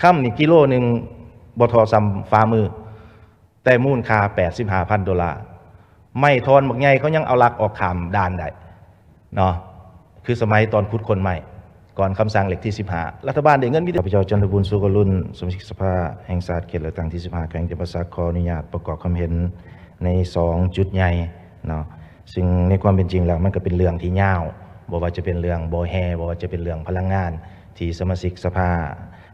ຄຳນີ້ກິໂລໜຶ່ງບໍ່ທໍ່ສ່ຳຝ່າມື, ແຕ່ມູນຄ່າແປດສິບຫ້າພັນໂດລາ. ໄມ້ທ່ອນບັກໃຫຍ່ເຂົາຍັງເອົາລັກອອກຂ້າມດ່ານໄດ້ເນາະ, ຄືສະໄໝຕອນຂຸດຄົ້ນໄມ້ ກ່ອນຄຳສັ່ງເລກທີສິບຫ້າ ລັດຖະບານໄດ້ເງິນມີແຕ່ ຂ້າພະເຈົ້າ ຈັນທະບຸນ ສຸກອະລຸນ ສະມາຊິກສະພາແຫ່ງຊາດເຂດເລືອກຕັ້ງທີສິບຫ້າ ແຂວງຈຳປາສັກ ຂໍອະນຸຍາດປະກອບຄຳເຫັນໃນສອງຈຸດໃຫຍ່ເນາະ, ຊຶ່ງໃນຄວາມເປັນຈິງແລ້ວມັນກໍເປັນເລື່ອງທີ່ຍາວ, ບໍ່ວ່າຈະເປັນເລື່ອງບໍ່ແຮ່, ບໍ່ວ່າຈະເປັນເລື່ອງພະລັງງານ ທີ່ສະມາຊິກສະພາ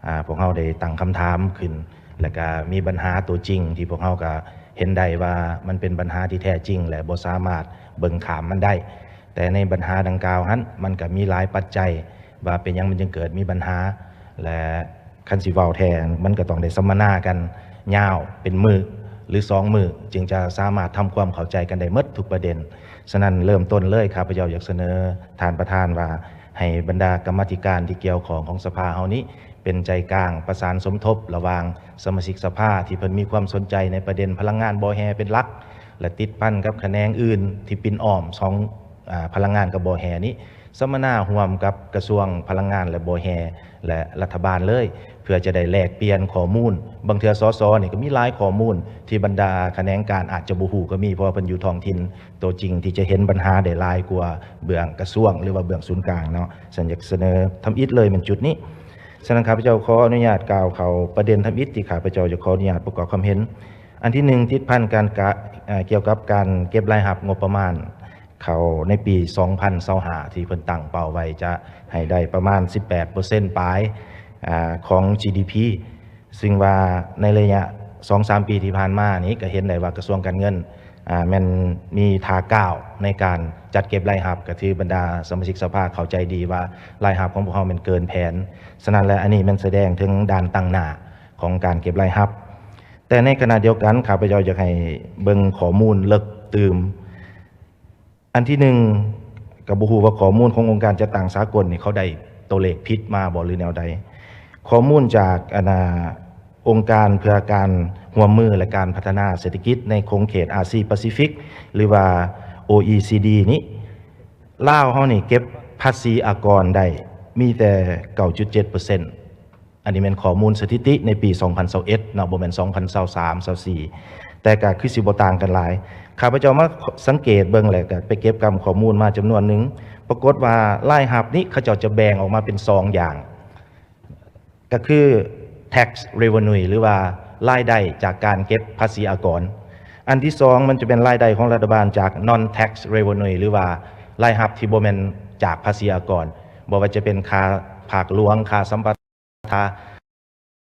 ອາ ພວກເຮົາໄດ້ຕັ້ງຄຳຖາມຂຶ້ນ ແລະກະມີບັນຫາຕົວຈິງທີ່ພວກເຮົາກະເຫັນໄດ້ວ່າມັນເປັນບັນຫາທີ່ແທ້ຈິງ ແລະບໍ່ສາມາດເບິ່ງຂ້າມມັນໄດ້. ແຕ່ໃນບັນຫາດັ່ງກ່າວຫັ້ນ ມັນກະມີຫຼາຍປັດໄຈວ່າເປັນຫຍັງມັນຈຶ່ງເກີດມີບັນຫາ ແລະຄັນຊິເວົ້າແທ້ ມັນກະຕ້ອງໄດ້ສຳມະນາກັນຍາວເປັນມື້ ຫຼື ສອງມື້ ຈຶ່ງຈະສາມາດທຳຄວາມເຂົ້າໃຈກັນໄດ້ໝົດທຸກປະເດັນ. ສະນັ້ນເລີ່ມຕົ້ນເລີຍ ຂ້າພະເຈົ້າຢາກສະເໜີທ່ານປະທານວ່າ ໃຫ້ບັນດາກຳມາທິການທີ່ກ່ຽວຂ້ອງຂອງສະພາເຮົານີ້ ເປັນໃຈກາງປະສານສົມທົບລະຫວ່າງສະມາຊິກສະພາທີ່ເພິ່ນມີຄວາມສົນໃຈໃນປະເດັນພະລັງງານບໍ່ແຮ່ເປັນຫຼັກ ແລະ ຕິດພັນກັບຂະແໜງອື່ນທີ່ປິ່ນອ້ອມສອງ ອາ ພະລັງງານກັບບໍ່ແຮ່ນີ້ ສຳມະນາຮ່ວມກັບກະຊວງພະລັງງານ ແລະ ບໍ່ແຮ່ ແລະ ລັດຖະບານເລີຍ ເພື່ອຈະໄດ້ແລກປ່ຽນຂໍ້ມູນ. ບາງເທື່ອ ສສ ນີ້ກໍມີຫຼາຍຂໍ້ມູນທີ່ບັນດາຂະແໜງການອາດຈະບໍ່ຮູ້ກໍມີ ເພາະວ່າເພິ່ນຢູ່ທ້ອງຖິ່ນຕົວຈິງ ທີ່ຈະເຫັນບັນຫາໄດ້ຫຼາຍກວ່າເບື້ອງກະຊວງ ຫຼືວ່າເບື້ອງສູນກາງເນາະ. ສະນັ້ນຢາກສະເໜີທຳອິດເລີຍແມ່ນຈຸດນີ້. ສະນັ້ນຂ້າພະເຈົ້າຂໍອະນຸຍາດກ່າວເຂົ້າປະເດັນທຳອິດທີ່ຂ້າພະເຈົ້າຈະຂໍອະນຸຍາດປະກອບຄຳເຫັນ. ອັນທີໜຶ່ງ ຕິດພັນການກະ ເອີ ກ່ຽວກັບການເກັບລາຍຮັບງົບປະມານ ເຂົ້າໃນປີສອງພັນຊາວຫ້າ ທີ່ເພິ່ນຕັ້ງເປົ້າໄວ້ຈະໃຫ້ໄດ້ປະມານສິບແປດເປີເຊັນປາຍ ອາ ຂອງ ຈີ ດີ ພີ ຊຶ່ງວ່າໃນໄລຍະສອງສາມປີທີ່ຜ່ານມານີ້ ກໍເຫັນໄດ້ວ່າກະຊວງການເງິນ ອາ ແມ່ນມີທ່າກ້າວໃນການຈັດເກັບລາຍຮັບ, ກໍຖືບັນດາສະມາຊິກສະພາເຂົ້າໃຈດີວ່າລາຍຮັບຂອງພວກເຮົາແມ່ນເກີນແຜນ. ສະນັ້ນແລ້ວ ອັນນີ້ແມ່ນສະແດງເຖິງດ່ານຕັ້ງໜ້າຂອງການເກັບລາຍຮັບ. ແຕ່ໃນຂະນະດຽວກັນ ຂ້າພະເຈົ້າຢາກໃຫ້ເບິ່ງຂໍ້ມູນເລິກຕື່ມ. ອັນທີໜຶ່ງ ກໍບໍ່ຮູ້ວ່າຂໍ້ມູນຂອງອົງການຈັດຕັ້ງສາກົນນີ້ ເຂົາໄດ້ຕົວເລກຜິດມາບໍ່ ຫຼືແນວໃດ? ຂໍ້ມູນຈາກ ອັນນ່າ ອົງການເພື່ອການຮ່ວມມື ແລະ ການພັດທະນາເສດຖະກິດໃນຂົງເຂດອາຊີປາຊີຟິກ ຫຼືວ່າ ໂອອີຊີດີ ນີ້ ລາວເຮົານີ້ເກັບພາສີອາກອນໄດ້ມີແຕ່ເກົ້າຈຸດເຈັດເປີເຊັນ. ອັນນີ້ແມ່ນຂໍ້ມູນສະຖິຕິໃນປີສອງພັນຊາວເອັດເນາະ, ບໍ່ແມ່ນສອງພັນຊາວສາມ ຊາວສີ່ ແຕ່ກໍຄືຊິບໍ່ຕ່າງກັນຫຼາຍ. ຂ້າພະເຈົ້າມາສັງເກດເບິ່ງ ແລ້ວກໍໄປເກັບກຳຂໍ້ມູນມາຈຳນວນໜຶ່ງ, ປາກົດວ່າລາຍຮັບນີ້ເຂົາເຈົ້າຈະແບ່ງອອກມາເປັນສອງຢ່າງ, ກໍຄື tax revenue ຫຼືວ່າລາຍໄດ້ຈາກການເກັບພາສີອາກອນ. ອັນທີສອງ ມັນຈະເປັນລາຍໄດ້ຂອງລັດຖະບານຈາກ non tax revenue ຫຼືວ່າລາຍຮັບທີ່ບໍ່ແມ່ນຈາກພາສີອາກອນ, ບໍ່ວ່າຈະເປັນຄ່າພາກຫຼວງ, ຄ່າສຳປະ ທາ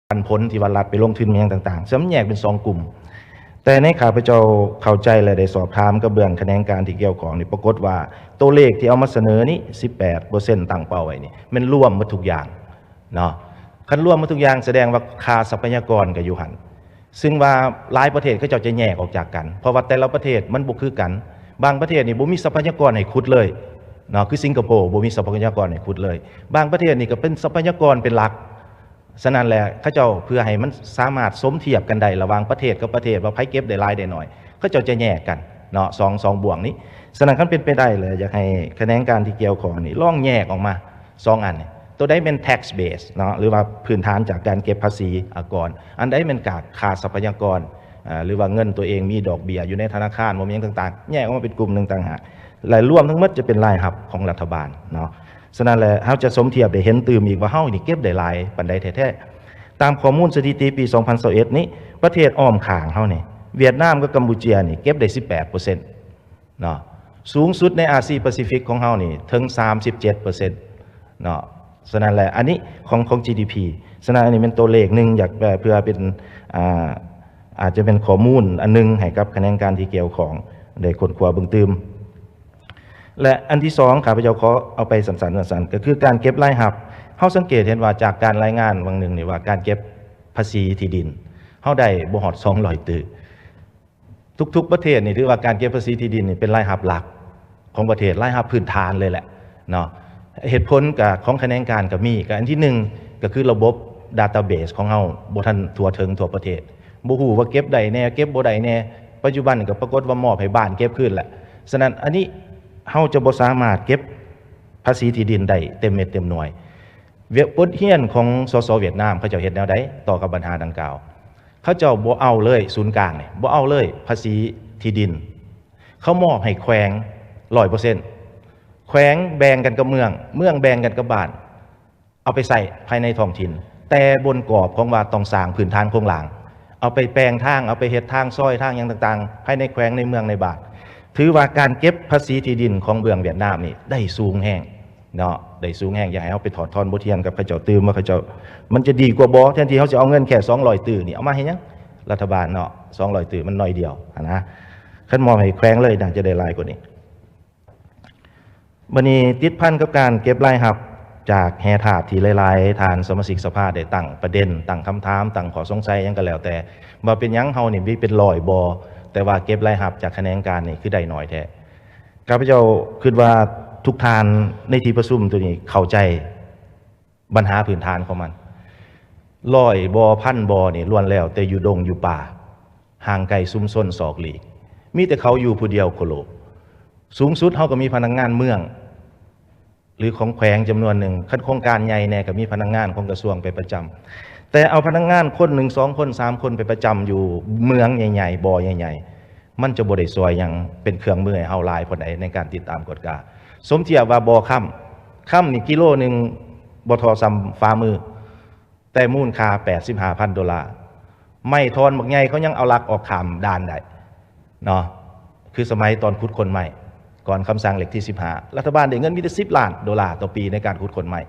ປັນຜົນທີ່ວ່າລັດໄປລົງທຶນຫຍັງຕ່າງໆ, ສະນັ້ນແຍກເປັນສອງກຸ່ມ. ແຕ່ໃນຂ້າພະເຈົ້າເຂົ້າໃຈ ແລະ ໄດ້ສອບຖາມກັບເບື້ອງຂະແໜງການທີ່ກ່ຽວຂ້ອງນີ້ ປາກົດວ່າຕົວເລກທີ່ເອົາມາສະເໜີນີ້ ສິບແປດເປີເຊັນ ຕັ້ງເປົ້າໄວ້ນີ້ ແມ່ນລວມໝົດທຸກຢ່າງເນາະ. ຄັນລວມໝົດທຸກຢ່າງ ສະແດງວ່າຄ່າຊັບພະຍາກອນກໍຢູ່ຫັ້ນ. ຊຶ່ງວ່າຫຼາຍປະເທດເຂົາເຈົ້າຈະແຍກອອກຈາກກັນ, ເພາະວ່າແຕ່ລະປະເທດມັນບໍ່ຄືກັນ. ບາງປະເທດນີ້ບໍ່ມີຊັບພະຍາກອນໃຫ້ຂຸດເລີຍເນາະ, ຄືສິງກະໂປບໍ່ມີຊັບພະຍາກອນໃຫ້ຂຸດເລີຍ. ບາງປະເທດນີ້ກໍເປັນຊັບພະຍາກອນເປັນຫຼັກ. ສະນັ້ນແຫຼະ ເຂົາເຈົ້າເພື່ອໃຫ້ມັນສາມາດສົມທຽບກັນໄດ້ລະຫວ່າງປະເທດກັບປະເທດ ວ່າໃຜເກັບໄດ້ຫຼາຍໄດ້ໜ້ອຍ, ເຂົາເຈົ້າຈະແຍກກັນເນາະ ສອງ ສອງບ່ວງນີ້. ສະນັ້ນຄັນເປັນໄປໄດ້ແລ້ວ ຢາກໃຫ້ຂະແໜງການທີ່ກ່ຽວຂ້ອງນີ້ລອງແຍກອອກມາ ສອງອັນນີ້ ຕົວໃດແມ່ນ tax base ເນາະ ຫຼືວ່າພື້ນຖານຈາກການເກັບພາສີອາກອນ, ອັນໃດແມ່ນຈາກຄ່າຊັບພະຍາກອນ ອາ ຫຼືວ່າເງິນຕົວເອງມີດອກເບ້ຍຢູ່ໃນທະນາຄານ ບໍ່ມີຫຍັງຕ່າງໆ ແຍກອອກມາເປັນກຸ່ມໜຶ່ງຕ່າງຫາກ ແລະ ລວມທັງໝົດຈະເປັນລາຍຮັບຂອງລັດຖະບານເນາະ. ສະນັ້ນແຫຼະ ເຮົາຈະສົມທຽບໄດ້ເຫັນຕື່ມອີກວ່າເຮົານີ້ເກັບໄດ້ຫຼາຍປານໃດແທ້ໆ. ຕາມຂໍ້ມູນສະຖິຕິປີສອງພັນຊາວເອັດນີ້ ປະເທດອ້ອມຂ້າງເຮົານີ້ ຫວຽດນາມກັບກຳປູເຈຍນີ້ເກັບໄດ້ສິບແປດເປີເຊັນ ເນາະ, ສູງສຸດໃນອາຊີປາຊີຟິກຂອງເຮົານີ້ເຖິງສາມສິບເຈັດເປີເຊັນເນາະ. ສະນັ້ນແຫຼະ ອັນນີ້ຂອງ ຂອງ ຈີ ດີ ພີ. ສະນັ້ນ ອັນນີ້ແມ່ນຕົວເລກໜຶ່ງ ຢາກ ເພື່ອເປັນ ອາ ອາດຈະເປັນຂໍ້ມູນອັນໜຶ່ງໃຫ້ກັບຂະແໜງການທີ່ກ່ຽວຂ້ອງໄດ້ຄົ້ນຄວ້າເບິ່ງຕື່ມ. ແລະ ອັນທີສອງ ຂ້າພະເຈົ້າຂໍເອົາໄປສັ້ນໆ ສັ້ນໆ ກໍຄືການເກັບລາຍຮັບ. ເຮົາສັງເກດເຫັນວ່າຈາກການລາຍງານຫວ່າງໜຶ່ງນີ້ວ່າ ການເກັບພາສີທີ່ດິນເຮົາໄດ້ບໍ່ຮອດສອງຮ້ອຍຕື້. ທຸກໆປະເທດນີ້ຖືວ່າການເກັບພາສີທີ່ດິນນີ້ເປັນລາຍຮັບຫຼັກຂອງປະເທດ, ລາຍຮັບພື້ນຖານເລີຍແຫຼະເນາະ. ເຫດຜົນກະຂອງຂະແໜງການກະມີ, ກະອັນທີໜຶ່ງກະຄືລະບົບ database ຂອງເຮົາບໍ່ທັນທົ່ວເຖິງທົ່ວປະເທດ, ບໍ່ຮູ້ວ່າເກັບໄດ້ແດ່ ເກັບບໍ່ໄດ້ແດ່. ປັດຈຸບັນກະປາກົດວ່າມອບໃຫ້ບ້ານເກັບຄືນແຫຼະ. ສະນັ້ນ ອັນນີ້ເຮົາຈະບໍ່ສາມາດເກັບພາສີທີ່ດິນໄດ້ເຕັມເມັດເຕັມໜ່ວຍ. ວຽກ ບົດຮຽນຂອງ ສສ ຫວຽດນາມ ເຂົາເຈົ້າເຮັດແນວໃດຕໍ່ກັບບັນຫາດັ່ງກ່າວ? ເຂົາເຈົ້າບໍ່ເອົາເລີຍ ສູນກາງນີ້ ບໍ່ເອົາເລີຍ ພາສີທີ່ດິນ ເຂົາມອບໃຫ້ແຂວງຮ້ອຍເປີເຊັນ ແຂວງແບ່ງກັນກັບເມືອງ ເມືອງແບ່ງກັນກັບບ້ານ ເອົາໄປໃຊ້ພາຍໃນທ້ອງຖິ່ນ ແຕ່ບົນກອບຂອງວ່າຕ້ອງສ້າງພື້ນຖານໂຄງລ່າງ ເອົາໄປແປງທາງ ເອົາໄປເຮັດທາງຊອຍ ທາງຫຍັງຕ່າງໆ ພາຍໃນແຂວງ ໃນເມືອງ ໃນບ້ານ. ຖືວ່າການເກັບພາສີທີ່ດິນຂອງເມືອງຫວຽດນາມນີ້ໄດ້ສູງແຮງເນາະ ໄດ້ສູງແຮງ. ຢາກໃຫ້ເຮົາໄປຖອດຖອນບົດຮຽນກັບເຂົາເຈົ້າຕື່ມວ່າເຂົາເຈົ້າ ມັນຈະດີກວ່າບໍ່? ແທນທີ່ເຮົາຊິເອົາເງິນແຄ່ສອງຮ້ອຍຕື້ນີ້ ເອົາມາເຮັດຫຍັງ? ລັດຖະບານເນາະ ສອງຮ້ອຍຕື້ມັນໜ້ອຍດຽວຫັ້ນນະ ຄັນມອບໃຫ້ແຂວງເລີຍ ໜ້າຈະໄດ້ຫຼາຍກວ່ານີ້. ບັດນີ້ຕິດພັນກັບການເກັບລາຍຮັບຈາກແຮ່ທາດທີ່ຫຼາຍໆ ທ່ານສະມາຊິກສະພາໄດ້ຕັ້ງປະເດັນ ຕັ້ງຄຳຖາມ ຕັ້ງຂໍ້ສົງໄສຫຍັງກໍແລ້ວແຕ່ ວ່າເປັນຫຍັງເຮົານີ້ມີເປັນຮ້ອຍບໍ່ ແຕ່ວ່າເກັບລາຍຮັບຈາກຂະແໜງການນີ້ຄືໄດ້ໜ້ອຍແທ້. ຂ້າພະເຈົ້າຄິດວ່າທຸກທ່ານໃນທີ່ປະຊຸມໂຕນີ້ເຂົ້າໃຈບັນຫາພື້ນຖານຂອງມັນ. ຮ້ອຍບໍ່ ພັນບໍ່ນີ້ລ້ວນແລ້ວແຕ່ຢູ່ດົງຢູ່ປ່າ ຫ່າງໄກຊຸມຊົນສອກຫຼີກ ມີແຕ່ເຂົາຢູ່ຜູ້ດຽວໂຄໂລ. ສູງສຸດເຮົາກໍມີພະນັກງານເມືອງ ຫຼືຂອງແຂວງຈຳນວນໜຶ່ງ ຄັນໂຄງການໃຫຍ່ແດ່ກໍມີພະນັກງານຂອງກະຊວງໄປປະຈຳ ແຕ່ເອົາພະນັກງານຄົນໜຶ່ງ ສອງຄົນ ສາມຄົນໄປປະຈຳຢູ່ເມືອງໃຫຍ່ໆ ບໍ່ໃຫຍ່ໆ ມັນຈະບໍ່ໄດ້ຊ່ວຍຫຍັງເປັນເຄື່ອງມືໃຫ້ເຮົາຫຼາຍປານໃດໃນການຕິດຕາມກວດກາ. ສົມທຽບວ່າບໍ່ຄຳ ຄຳນີ້ກິໂລໜຶ່ງບໍ່ທໍ່ສ່ຳຝ່າມື ແຕ່ມູນຄ່າແປດສິບຫ້າພັນໂດລາ. ໄມ້ທ່ອນບັກໃຫຍ່ເຂົາຍັງເອົາລັກອອກຂ້າມດ່ານໄດ້ເນາະ ຄືສະໄໝຕອນຂຸດຄົ້ນໄມ້ ກ່ອນຄຳສັ່ງເລກທີສິບຫ້າ ລັດຖະບານໄດ້ເງິນມີແຕ່ສິບລ້ານໂດລາຕໍ່ປີໃນການຂຸດຄົ້ນໄມ້.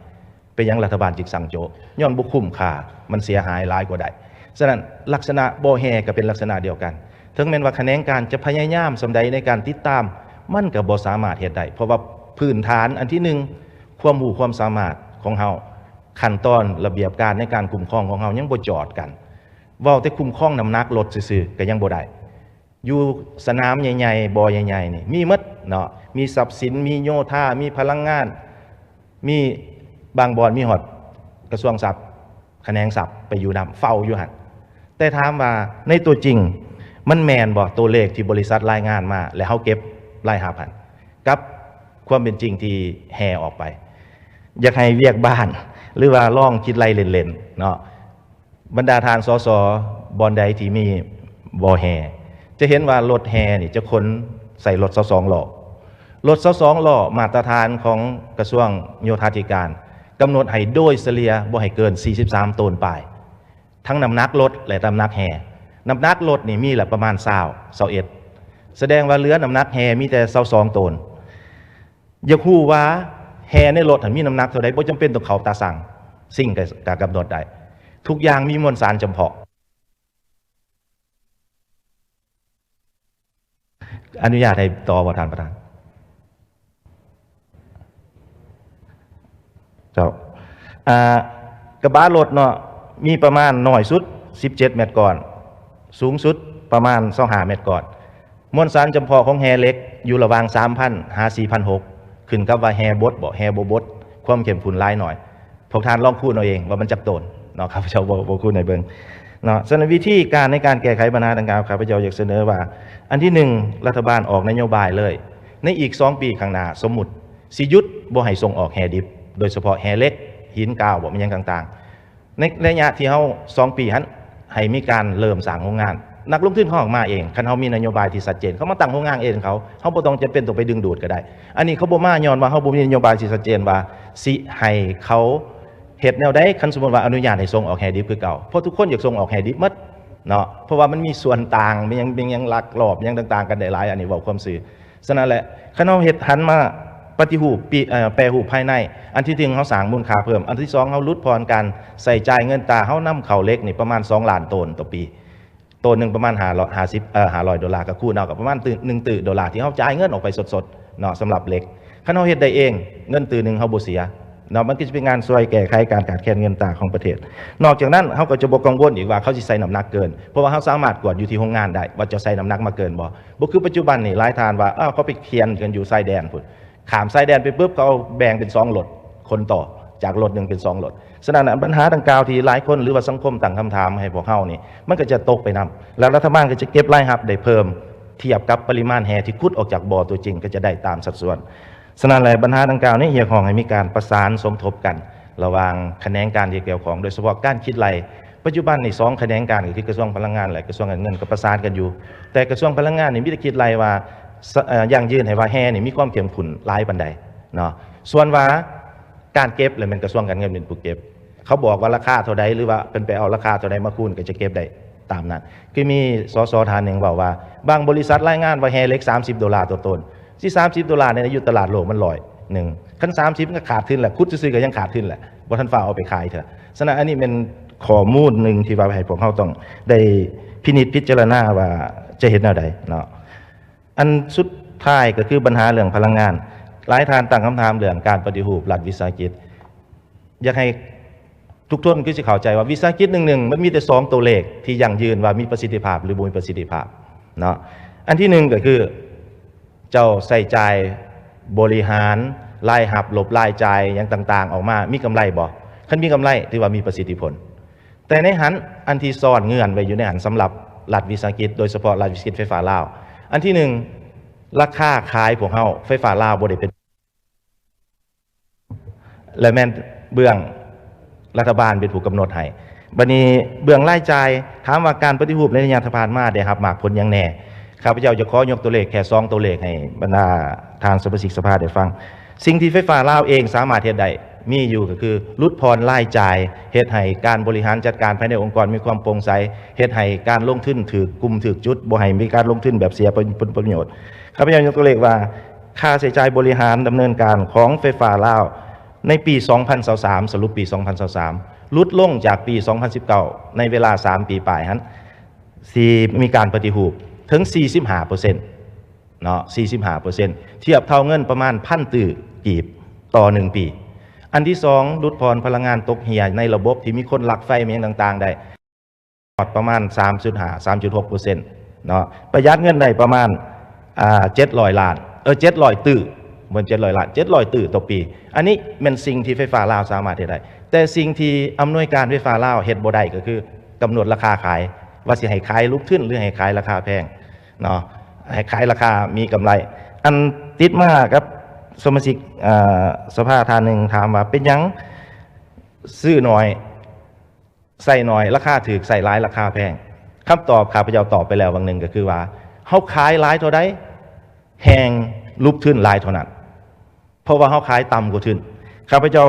ເປັນຫຍັງລັດຖະບານຈຶ່ງສັ່ງໂຈະ? ຍ້ອນບໍ່ຄຸ້ມຄ່າ ມັນເສຍຫາຍຫຼາຍກວ່າໄດ້. ສະນັ້ນ ລັກສະນະບໍ່ແຮ່ກໍເປັນລັກສະນະດຽວກັນ ເຖິງແມ່ນວ່າຂະແໜງການຈະພະຍາຍາມສ່ຳໃດໃນການຕິດຕາມ ມັນກໍບໍ່ສາມາດເຮັດໄດ້ ເພາະວ່າພື້ນຖານອັນທີໜຶ່ງ ຄວາມຮູ້ຄວາມສາມາດຂອງເຮົາ ຂັ້ນຕອນລະບຽບການໃນການຄຸ້ມຄອງຂອງເຮົາຍັງບໍ່ຈອດກັນ. ເວົ້າແຕ່ຄຸ້ມຄອງນ້ຳໜັກລົດຊື່ໆ ກໍຍັງບໍ່ໄດ້. ຢູ່ສະໜາມໃຫຍ່ໆ ບໍ່ໃຫຍ່ໆ ນີ້ມີໝົດເນາະ ມີຊັບສິນ ມີໂຍທາ ມີພະລັງງານ ມີບາງບ່ອນມີຮອດກະຊວງຊັບ ຂະແໜງຊັບໄປຢູ່ນຳ ເຝົ້າຢູ່ຫັ້ນ. ແຕ່ຖາມວ່າໃນຕົວຈິງມັນແມ່ນບໍ່ ຕົວເລກທີ່ບໍລິສັດລາຍງານມາ ແລະເຮົາເກັບລາຍຮັບຫັ້ນ ກັບຄວາມເປັນຈິງທີ່ແຮ່ອອກໄປ? ຢາກໃຫ້ວຽກບ້ານ ຫຼືວ່າລອງຄິດໄລ່ເຫຼັ້ນໆ ເນາະ ບັນດາທ່ານ ສສ ບ່ອນໃດທີ່ມີບໍ່ແຮ່ ຈະເຫັນວ່າລົດແຮ່ນີ້ຈະຂົນໃສ່ລົດຊາວສອງລໍ້. ລົດຊາວສອງລໍ້ ມາດຕະຖານຂອງກະຊວງໂຍທາທິການກຳນົດໃຫ້ໂດຍສະເລ່ຍບໍ່ໃຫ້ເກີນສີ່ສິບສາມໂຕນປາຍ ທັງນ້ຳໜັກລົດ ແລະ ນ້ຳໜັກແຮ່. ນ້ຳໜັກລົດນີ້ມີລະປະມານຊາວ ຊາວເອັດ ສະແດງວ່າເຫຼືອນ້ຳໜັກແຮ່ມີແຕ່ຊາວສອງໂຕນ. ຢາກຮູ້ວ່າແຮ່ໃນລົດຫັ້ນມີນ້ຳໜັກເທົ່າໃດ ບໍ່ຈຳເປັນຕ້ອງເຂົ້າຕາຊັ່ງ ຊິງກະ ກະກຳນົດໄດ້. ທຸກຢ່າງມີມວນສານຈຳເພາະ. ອະນຸຍາດໃຫ້ຕໍ່ບໍ່ທ່ານປະທານ? ເຈົ້າ ອ່າ ກະບະລົດເນາະ ມີປະມານໜ້ອຍສຸດສິບເຈັດແມັດກ້ອນ ສູງສຸດປະມານຊາວຫ້າແມັດກ້ອນ. ມວນສານຈຳເພາະຂອງແຮ່ເຫຼັກຢູ່ລະຫວ່າງສາມພັນຫາສີ່ພັນຫົກ ຂຶ້ນກັບວ່າແຮ່ບົດບໍ່ ແຮ່ບໍ່ບົດ ຄວາມເຂັ້ມຂຸ້ນຫຼາຍໜ້ອຍ. ພວກທ່ານລອງຄູນເອົາເອງວ່າມັນຈັກໂຕນເນາະ ຂ້າພະເຈົ້າບໍ່ ບໍ່ຄູນໃຫ້ເບິ່ງເນາະ. ສະນັ້ນ ວິທີການໃນການແກ້ໄຂບັນຫາດັ່ງກ່າວ ຂ້າພະເຈົ້າຢາກສະເໜີວ່າ ອັນທີໜຶ່ງ ລັດຖະບານອອກນະໂຍບາຍເລີຍ ໃນອີກສອງປີຂ້າງໜ້າ ສົມມຸດຊິຢຸດບໍ່ໃຫ້ສົ່ງອອກແຮ່ດິບ ໂດຍສະເພາະແຮ່ເຫຼັກ ຫີນກາວ ບໍ່ ແມ່ນຫຍັງຕ່າງໆ ໃນໄລຍະທີ່ເຮົາສອງປີຫັ້ນ ໃຫ້ມີການເລີ່ມສ້າງໂຮງງານ. ນັກລົງທຶນເຂົາອອກມາເອງ ຄັນເຮົາມີນະໂຍບາຍທີ່ຊັດເຈນ ເຂົາມາຕັ້ງໂຮງງານເອງເຂົາ ເຮົາບໍ່ຕ້ອງຈຳເປັນຕ້ອງໄປດຶງດູດກໍໄດ້. ອັນນີ້ເຂົາບໍ່ມາຍ້ອນວ່າເຮົາບໍ່ມີນະໂຍບາຍທີ່ຊັດເຈນວ່າຊິໃຫ້ເຂົາເຮັດແນວໃດ ຄັນສົມມຸດວ່າອະນຸຍາດໃຫ້ສົ່ງອອກແຮ່ດິບຄືເກົ່າ ເພາະທຸກຄົນຢາກສົ່ງອອກແຮ່ດິບໝົດເນາະ ເພາະວ່າມັນມີສ່ວນຕ່າງ ມີຫຍັງ ມີຫຍັງລັກລອບ ມີຫຍັງຕ່າງໆກັນໄດ້ຫຼາຍ ອັນນີ້ເວົ້າຄວາມຊື່. ສະນັ້ນແຫຼະ ຄັນເຮົາເຮັດ ຫັນມາປະຕິຮູບ ປີ ເອີ ແປຮູບພາຍໃນ ອັນທີໜຶ່ງ ເຮົາສ້າງມູນຄ່າເພີ່ມ, ອັນທີສອງ ເຮົາຫຼຸດຜ່ອນການໃຊ້ຈ່າຍເງິນຕາ, ເຮົານຳເຂົ້າເຫຼັກນີ້ປະມານສອງລ້ານໂຕນຕໍ່ປີ, ໂຕນໜຶ່ງປະມານຫ້າຮ້ອຍຫ້າສິບ ເອີ ຫ້າຮ້ອຍໂດລາ, ກໍຄູນເອົາ ກໍປະມານຕື້ ໜຶ່ງຕື້ໂດລາທີ່ເຮົາຈ່າຍເງິນອອກໄປສົດໆເນາະ. ສຳລັບເຫຼັກ ຄັນເຮົາເຮັດໄດ້ເອງ ເງິນຕື້ໜຶ່ງເຮົາບໍ່ເສຍເນາະ, ມັນກໍຈະເປັນງານຊ່ວຍແກ້ໄຂການຂາດແຄນເງິນຕາຂອງປະເທດ. ນອກຈາກນັ້ນ ເຮົາກໍຈະບໍ່ກັງວົນອີກວ່າເຂົາຊິໃສ່ນ້ຳໜັກເກີນ, ເພາະວ່າເຮົາສາມາດກວດຢູ່ທີ່ໂຮງງານໄດ້ວ່າເຈົ້າໃສ່ນ້ຳໜັກມາເກີນບໍ່. ບໍ່ຄືປັດຈຸບັນນີ້ ຫຼາຍທ່ານວ່າ ເອີ ເຂົາໄປຂຽນກັນຢູ່ຊາຍແດນພຸ້ນ, ຂ້າມຊາຍແດນໄປປຶບ ເຂົາເອົາແບ່ງເປັນສອງລົດ ຂົນຕໍ່ຈາກລົດໜຶ່ງເປັນສອງລົດ. ສະນັ້ນ ບັນຫາດັ່ງກ່າວທີ່ຫຼາຍຄົນ ຫຼືວ່າສັງຄົມຕັ້ງຄຳຖາມໃຫ້ພວກເຮົານີ້ ມັນກໍຈະຕົກໄປນຳ ແລ້ວລັດຖະບານກໍຈະເກັບລາຍຮັບໄດ້ເພີ່ມ ທຽບກັບປະລິມານແຮ່ທີ່ຂຸດອອກຈາກບໍ່ຕົວຈິງ ກໍຈະໄດ້ຕາມສັດສ່ວນ. ສະນັ້ນແຫຼະ ບັນຫາດັ່ງກ່າວນີ້ ຮຽກຮ້ອງໃຫ້ມີການປະສານສົມທົບກັນ ລະຫວ່າງຂະແໜງການທີ່ກ່ຽວຂ້ອງ ໂດຍສະເພາະການຄິດໄລ່. ປັດຈຸບັນນີ້ສອງຂະແໜງການ ກໍຄືກະຊວງພະລັງງານ ແລະ ກະຊວງການເງິນ ກໍປະສານກັນຢູ່, ແຕ່ກະຊວງພະລັງງານນີ້ມີແຕ່ຄິດໄລ່ວ່າ ສະ ເອີ ຢັ້ງຢືນໃຫ້ວ່າແຮ່ນີ້ມີຄວາມເຂັ້ມຂຸ້ນຫຼາຍປານໃດເນາະ. ສ່ວນວ່າການເກັບ ແລ້ວແມ່ນກະຊວງການເງິນເປັນຜູ້ເກັບ, ເຂົາບອກວ່າລາຄາເທົ່າໃດ ຫຼືວ່າເພິ່ນໄປເອົາລາຄາເທົ່າໃດມາຄູນ ກໍຈະເກັບໄດ້ຕາມນັ້ນ. ຄືມີ ສສ ທ່ານໜຶ່ງເວົ້າວ່າ ບາງບໍລິສັດລາຍງານວ່າແຮ່ເຫຼັກສາມສິບໂດລາຕໍ່ໂຕນ, ຊິສາມສິບໂດລາໃນ ຢູ່ຕະຫຼາດໂລກມັນຮ້ອຍໜຶ່ງ ຄັນສາມສິບມັນກໍຂາດທຶນແຫຼະ, ຂຸດຊື່ໆກໍຍັງຂາດທຶນແຫຼະ, ບໍ່ທັນຟ້າວເອົາໄປຂາຍເທື່ອ. ສະນັ້ນ ອັນນີ້ແມ່ນຂໍ້ມູນໜຶ່ງທີ່ວ່າໃຫ້ພວກເຮົາຕ້ອງໄດ້ພິນິດພິຈາລະນາວ່າຈະເຮັດແນວໃດເນາະ. ອັນສຸດທ້າຍກໍຄືບັນຫາເລື່ອງພະລັງງານ. ຫຼາຍທ່ານຕັ້ງຄຳຖາມເລື່ອງການປະຕິຮູບລັດວິສາຫະກິດ. ຢາກໃຫ້ທຸກຄົນຄືຊິເຂົ້າໃຈວ່າວິສາຫະກິດໜຶ່ງໆ ມັນມີແຕ່ສອງຕົວເລກທີ່ຢັ້ງຢືນວ່າມີປະສິດທິພາບ ຫຼື ບໍ່ມີປະສິດທິພາບເນາະ. ອັນທີໜຶ່ງກໍຄື ເຈົ້າໃຊ້ຈ່າຍບໍລິຫານລາຍຮັບລົບລາຍຈ່າຍຫຍັງຕ່າງໆອອກມາ ມີກຳໄລບໍ່? ຄັນມີກຳໄລ ຖືວ່າມີປະສິດທິຜົນ. ແຕ່ໃນຫັ້ນ ອັນທີ່ຊ້ອນເງື່ອນໄວ້ຢູ່ໃນຫັ້ນ ສຳລັບລັດວິສາຫະກິດ ໂດຍສະເພາະລັດວິສາຫະກິດໄຟຟ້າລາວ ອັນທີໜຶ່ງ ລາຄາຂາຍພວກເຮົາ ໄຟຟ້າລາວບໍ່ໄດ້ເປັນ ແລະ ແມ່ນເບື້ອງລັດຖະບານເປັນຜູ້ກຳນົດໃຫ້. ບັດນີ້ເບື້ອງລາຍຈ່າຍ ຖາມວ່າການປະຕິຮູບໃນໄລຍະທີ່ຜ່ານມາໄດ້ຮັບໝາກຜົນຫຍັງແດ່? ຂ້າພະເຈົ້າຈະຂໍຍົກຕົວເລກແຄ່ສອງຕົວເລກໃຫ້ບັນດາທ່ານສະມາຊິກສະພາໄດ້ຟັງ. ສິ່ງທີ່ໄຟຟ້າລາວເອງສາມາດເຮັດໄດ້ ມີຢູ່ກໍຄືຫຼຸດຜ່ອນລາຍຈ່າຍ, ເຮັດໃຫ້ການບໍລິຫານຈັດການພາຍໃນອົງກອນມີຄວາມໂປ່ງໃສ, ເຮັດໃຫ້ການລົງທຶນຖືກກຸ່ມຖືກຈຸດ, ບໍ່ໃຫ້ມີການລົງທຶນແບບເສຍຜົນປະໂຫຍດ. ຂ້າພະເຈົ້າຍົກຕົວເລກວ່າ ຄ່າໃຊ້ຈ່າຍບໍລິຫານດຳເນີນການຂອງໄຟຟ້າລາວໃນປີສອງພັນຊາວສາມ ສະຫຼຸບປີສອງພັນຊາວສາມ ຫຼຸດລົງຈາກປີສອງພັນສິບເກົ້າ ໃນເວລາສາມປີປາຍຫັ້ນ ທີ່ມີການປະຕິຮູບເຖິງສີ່ສິບຫ້າເປີເຊັນເນາະ, ສີ່ສິບຫ້າເປີເຊັນ ທຽບເທົ່າເງິນປະມານພັນຕື້ກີບຕໍ່ໜຶ່ງປີ. ອັນທີສອງ ຫຼຸດຜ່ອນພະລັງງານຕົກເຮ່ຍໃນລະບົບທີ່ມີຄົນລັກໄຟ ແມ່ນຫຍັງຕ່າງໆໄດ້ ຮອດປະມານສາມຈຸດຫ້າ ສາມຈຸດຫົກເປີເຊັນເນາະ, ປະຢັດເງິນໄດ້ປະມານ ອ່າ ເຈັດຮ້ອຍລ້ານ ເອີ ເຈັດຮ້ອຍຕື້ ບໍ່ແມ່ນເຈັດຮ້ອຍລ້ານ ເຈັດຮ້ອຍຕື້ຕໍ່ປີ. ອັນນີ້ແມ່ນສິ່ງທີ່ໄຟຟ້າລາວສາມາດເຮັດໄດ້, ແຕ່ສິ່ງທີ່ອຳນວຍການໄຟຟ້າລາວເຮັດບໍ່ໄດ້ ກໍຄືກຳນົດລາຄາຂາຍ ວ່າຊິໃຫ້ຂາຍລູກທຶນ ຫຼື ໃຫ້ຂາຍລາຄາແພງເນາະ, ໃຫ້ຂາຍລາຄາມີກຳໄລ. ອັນຕິດມາກັບສະມາຊິກ ເອີ ສະພາທ່ານໜຶ່ງຖາມວ່າ ເປັນຫຍັງຊື້ໜ້ອຍ ໃຊ້ໜ້ອຍລາຄາຖືກ ໃຊ້ຫຼາຍລາຄາແພງ? ຄຳຕອບຂ້າພະເຈົ້າຕອບໄປແລ້ວຫວ່າງໜຶ່ງ ກໍຄືວ່າ ເຮົາຂາຍຫຼາຍເທົ່າໃດ ແຮ່ງລົງທຶນຫຼາຍເທົ່ານັ້ນ, ເພາະວ່າເຮົາຂາຍຕ່ຳກວ່າທຶນ. ຂ້າພະເຈົ້າ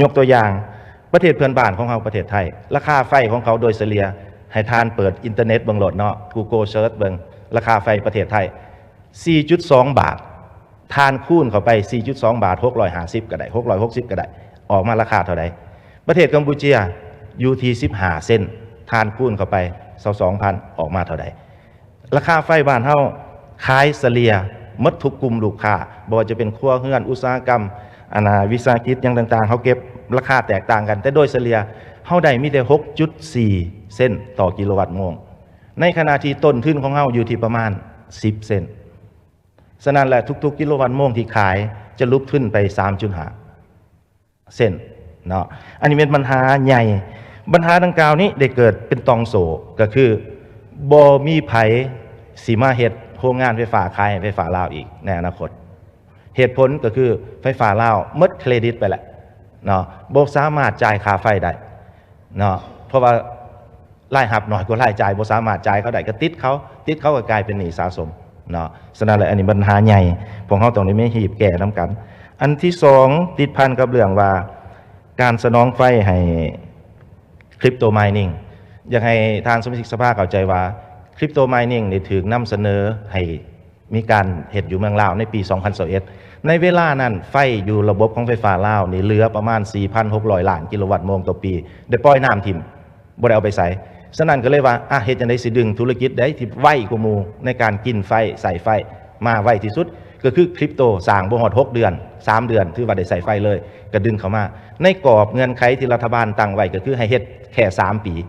ຍົກຕົວຢ່າງ ປະເທດເພື່ອນບ້ານຂອງເຮົາ ປະເທດໄທ ລາຄາໄຟຂອງເຂົາໂດຍສະເລ່ຍ ໃຫ້ທ່ານເປີດອິນເຕີເນັດເບິ່ງໂລດເນາະ, Google Search ເບິ່ງລາຄາໄຟປະເທດໄທ ສີ່ຈຸດສອງບາດ. ທ່ານຄູນເຂົ້າໄປ ສີ່ຈຸດສອງບາດ ຫົກຮ້ອຍຫ້າສິບກໍໄດ້ ຫົກຮ້ອຍຫົກສິບກໍໄດ້ ອອກມາລາຄາເທົ່າໃດ? ປະເທດກຳປູເຈຍຢູ່ທີ່ສິບຫ້າເຊັນ, ທ່ານຄູນເຂົ້າໄປ ຊາວສອງພັນ ອອກມາເທົ່າໃດ? ລາຄາໄຟບ້ານເຮົາຂາຍສະເລ່ຍໝົດທຸກກຸ່ມລູກຄ້າ, ບໍ່ວ່າຈະເປັນຄົວເຮືອນ, ອຸດສາຫະກຳ, ອັນນ່າ ວິສາຫະກິດຫຍັງຕ່າງໆ, ເຮົາເກັບລາຄາແຕກຕ່າງກັນ, ແຕ່ໂດຍສະເລ່ຍເຮົາໄດ້ມີແຕ່ ຫົກຈຸດສີ່ເຊັນຕໍ່ກິໂລວັດໂມງ, ໃນຂະນະທີ່ຕົ້ນທຶນຂອງເຮົາຢູ່ທີ່ປະມານສິບເຊັນ. ສະນັ້ນແຫຼະ ທຸກໆກິໂລວັດໂມງທີ່ຂາຍຈະຫຼຸບທຶນໄປສາມຈຸດຫ້າເຊັນເນາະ. ອັນນີ້ແມ່ນບັນຫາໃຫຍ່. ບັນຫາດັ່ງກ່າວນີ້ໄດ້ເກີດເປັນຕ່ອງໂສ້ ກໍຄືບໍ່ມີໃຜຊິມາເຮັດໂຮງງານໄຟຟ້າຂາຍໃຫ້ໄຟຟ້າລາວອີກໃນອະນາຄົດ. ເຫດຜົນກໍຄືໄຟຟ້າລາວໝົດເຄຣດິດໄປແລ້ວເນາະ, ບໍ່ສາມາດຈ່າຍຄ່າໄຟໄດ້ເນາະ ເພາະວ່າ ລາຍຮັບໜ້ອຍກວ່າລາຍຈ່າຍ ບໍ່ສາມາດຈ່າຍເຂົາໄດ້ ກໍຕິດເຂົາ, ຕິດເຂົາກໍກາຍເປັນໜີ້ສະສົມເນາະ. ສະນັ້ນແຫຼະ ອັນນີ້ບັນຫາໃຫຍ່ ພວກເຮົາຕ້ອງໄດ້ມາຮີບແກ້ນຳກັນ. ອັນທີສອງ ຕິດພັນກັບເລື່ອງວ່າ ການສະໜອງໄຟໃຫ້ crypto mining ຢາກໃຫ້ທ່ານສະມາຊິກສະພາເຂົ້າໃຈວ່າ crypto mining ນີ້ຖືກນຳສະເໜີໃຫ້ ມີການເຮັດຢູ່ເມືອງລາວໃນປີສອງພັນຊາວເອັດ. ໃນເວລານັ້ນ ໄຟຢູ່ລະບົບຂອງໄຟຟ້າລາວນີ້ເຫຼືອປະມານສີ່ພັນຫົກຮ້ອຍລ້ານກິໂລວັດໂມງຕໍ່ປີ ໄດ້ປ່ອຍນ້ຳຖິ້ມ ບໍ່ໄດ້ເອົາໄປໃສ. ສະນັ້ນກໍເລີຍວ່າ ອະ ເຮັດຈັ່ງໃດຊິດຶງທຸລະກິດໃດທີ່ໄວກວ່າໝູ່ໃນການກິນໄຟ ໃຊ້ໄຟມາໄວທີ່ສຸດ ກໍຄື crypto ສ້າງບໍ່ຮອດຫົກເດືອນ ສາມເດືອນ ຖືວ່າໄດ້ໃຊ້ໄຟເລີຍ ກໍດຶງເຂົ້າມາ. ໃນກອບເງື່ອນໄຂທີ່ລັດຖະບານຕັ້ງໄວ້ ກໍຄືໃຫ້ເຮັດແຄ່ສາມປີ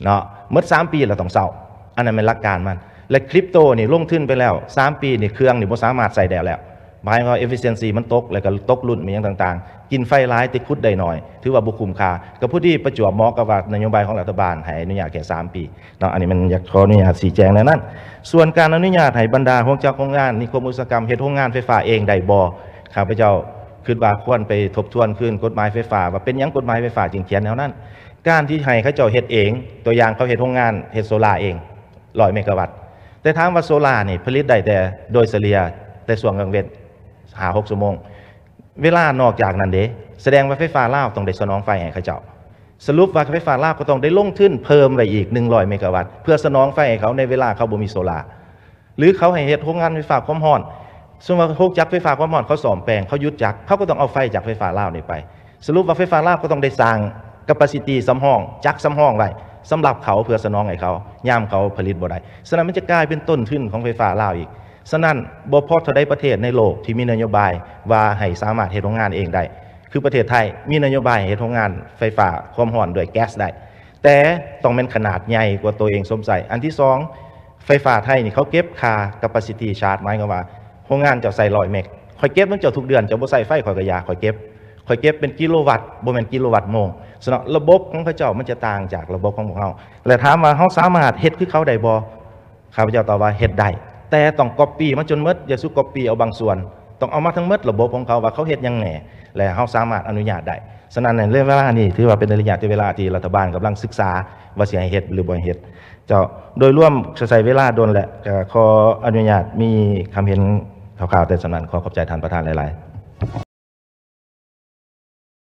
ເນາະ ໝົດສາມປີແລ້ວຕ້ອງເຊົາ, ອັນນັ້ນແມ່ນຫຼັກການມັນ. ແລະ crypto ນີ້ລົງທຶນໄປແລ້ວສາມປີນີ້ ເຄື່ອງນີ້ບໍ່ສາມາດໃຊ້ໄດ້ແລ້ວ, ໝາຍຄວາມວ່າ efficiency ມັນຕົກ ແລ້ວກໍຕົກລຸ້ນ ມີຫຍັງຕ່າງໆ, ກິນໄຟຫຼາຍແຕ່ຂຸດໄດ້ໜ້ອຍ ຖືວ່າບໍ່ຄຸ້ມຄ່າ. ກໍພໍດີປະຈວບເໝາະກັບວ່ານະໂຍບາຍຂອງລັດຖະບານໃຫ້ອະນຸຍາດແຄ່ສາມປີເນາະ. ອັນນີ້ມັນຢາກຂໍອະນຸຍາດຊີ້ແຈງແນວນັ້ນ. ສ່ວນການອະນຸຍາດໃຫ້ບັນດາໂຮງຈັກໂຮງງານ ນິຄົມອຸດສາຫະກຳເຮັດໂຮງງານໄຟຟ້າເອງໄດ້ບໍ່? ຂ້າພະເຈົ້າ ຄິດວ່າຄວນໄປທົບທວນຄືນກົດໝາຍໄຟຟ້າ ວ່າເປັນຫຍັງກົດໝາຍໄຟຟ້າຈຶ່ງຂຽນແນວນັ້ນ. ການທີ່ໃຫ້ເຂົາເຈົ້າເຮັດເອງ ຕົວຢ່າງເຂົາເຮັດໂຮງງານເຮັດໂຊລາເອງ ຮ້ອຍເມກາວັດ ແຕ່ຖາມວ່າໂຊລານີ້ຜະລິດໄດ້ແຕ່ໂດຍສະເລ່ຍແຕ່ຊ່ວງກາງເວັນ ຫ້າຫົກຊົ່ວໂມງ ເວລານອກຈາກນັ້ນເດ ສະແດງວ່າໄຟຟ້າລາວຕ້ອງໄດ້ສະໜອງໄຟໃຫ້ເຂົາເຈົ້າ. ສະຫຼຸບວ່າໄຟຟ້າລາວກໍຕ້ອງໄດ້ລົງທຶນເພີ່ມໄວ້ອີກໜຶ່ງຮ້ອຍເມກາວັດ ເພື່ອສະໜອງໄຟໃຫ້ເຂົາໃນເວລາເຂົາບໍ່ມີໂຊລາ ຫຼືເຂົາໃຫ້ເຮັດໂຮງງານໄຟຟ້າຄວາມຮ້ອນ. ສົມມຸດວ່າໂຮງຈັກໄຟຟ້າຄວາມຮ້ອນເຂົາສ້ອມແປງ ເຂົາຢຸດຈັກ ເຂົາກໍຕ້ອງເອົາໄຟຈາກໄຟຟ້າລາວນີ້ໄປ. ສະຫຼຸບວ່າໄຟຟ້າລາວກໍຕ້ອງໄດ້ສ້າງ capacity ສຳຮອງ ຈັກສຳຮອງໄວ້ສຳລັບເຂົາ ເພື່ອສະໜອງໃຫ້ເຂົາ ຍາມເຂົາຜະລິດບໍ່ໄດ້. ສະນັ້ນມັນຈະກາຍເປັນຕົ້ນທຶນຂອງໄຟຟ້າລາວອີກ. ສະນັ້ນບໍ່ພໍເທົ່າໃດປະເທດໃນໂລກທີ່ມີນະໂຍບາຍວ່າໃຫ້ສາມາດເຮັດໂຮງງານເອງໄດ້ ຄືປະເທດໄທມີນະໂຍບາຍເຮັດໂຮງງານໄຟຟ້າຄວາມຮ້ອນດ້ວຍແກັສໄດ້ ແຕ່ຕ້ອງແມ່ນຂະໜາດໃຫຍ່ກວ່າໂຕເອງສົມໃຊ້. ອັນທີສອງ ໄຟຟ້າໄທນີ້ເຂົາເກັບຄ່າ capacity charge ໝາຍຄວາມວ່າໂຮງງານເຈົ້າໃຊ້ຮ້ອຍເມັກ ຂ້ອຍເກັບນຳເຈົ້າທຸກເດືອນ ເຈົ້າບໍ່ໃຊ້ໄຟຂ້ອຍກໍຢ່າ ຂ້ອຍເກັບ ຂ້ອຍເກັບເປັນກິໂລວັດ ບໍ່ແມ່ນກິໂລວັດໂມງ. ສະນັ້ນລະບົບຂອງເຂົາເຈົ້າມັນຈະຕ່າງຈາກລະບົບຂອງພວກເຮົາ ແລະຖາມວ່າເຮົາສາມາດເຮັດຄືເຂົາໄດ້ບໍ່? ຂ້າພະເຈົ້າຕອບວ່າເຮັດໄດ້ ແຕ່ຕ້ອງ copy ມາຈົນໝົດ ຢ່າສູ່ copy ເອົາບາງສ່ວນ ຕ້ອງເອົາມາທັງໝົດລະບົບຂອງເຂົາວ່າເຂົາເຮັດຫຍັງແດ່ ແລະເຮົາສາມາດອະນຸຍາດໄດ້. ສະນັ້ນໃນເວລານີ້ຖືວ່າເປັນໄລຍະເວລາທີ່ລັດຖະບານກຳລັງສຶກສາວ່າຊິໃຫ້ເຮັດ ຫຼືບໍ່ໃຫ້ເຮັດ. ເຈົ້າ ໂດຍລວມຈະໃຊ້ເວລາດົນ ແລະກໍຂໍອະນຸຍາດມີຄຳເຫັນຄ່າວໆແຕ່ສ່ຳນັ້ນ. ຂໍຂອບໃຈທ່ານປະທານຫຼາຍໆ.